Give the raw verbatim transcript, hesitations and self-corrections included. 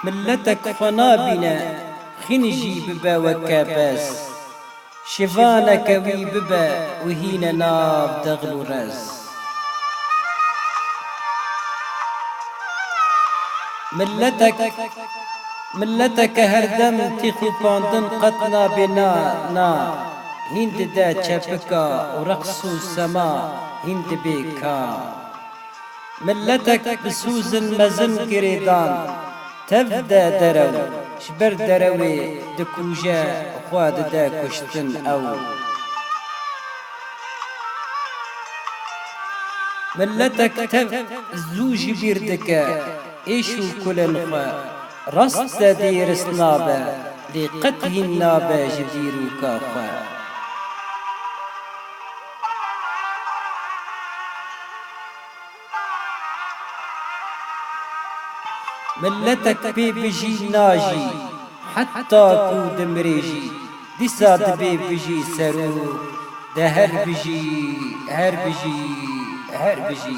Miletek xwe nabîne, xîn jî bibe weke bez. Şivaneke wî bibe û hîne nav dexl û rez. Miletek, mileteke herdem tîx û pandin qet nabê na, na. Hîn dide çepika û reqs û sema hîn dibê ka. Miletek bi sûzin mezin girêdan, tev de derew, ji ber derewê dikuje, xwe dide kuştin ew. Miletek tev zû ji bîr dike êş û kulên xwe, rast de dîrist nabe, lê qet hîn nabe ji dîroka xwe. Miletek pê bijî najî, heta ku dimirê jî, dîsa dibê bijî serok, de her bijî, her bijî, her bijî.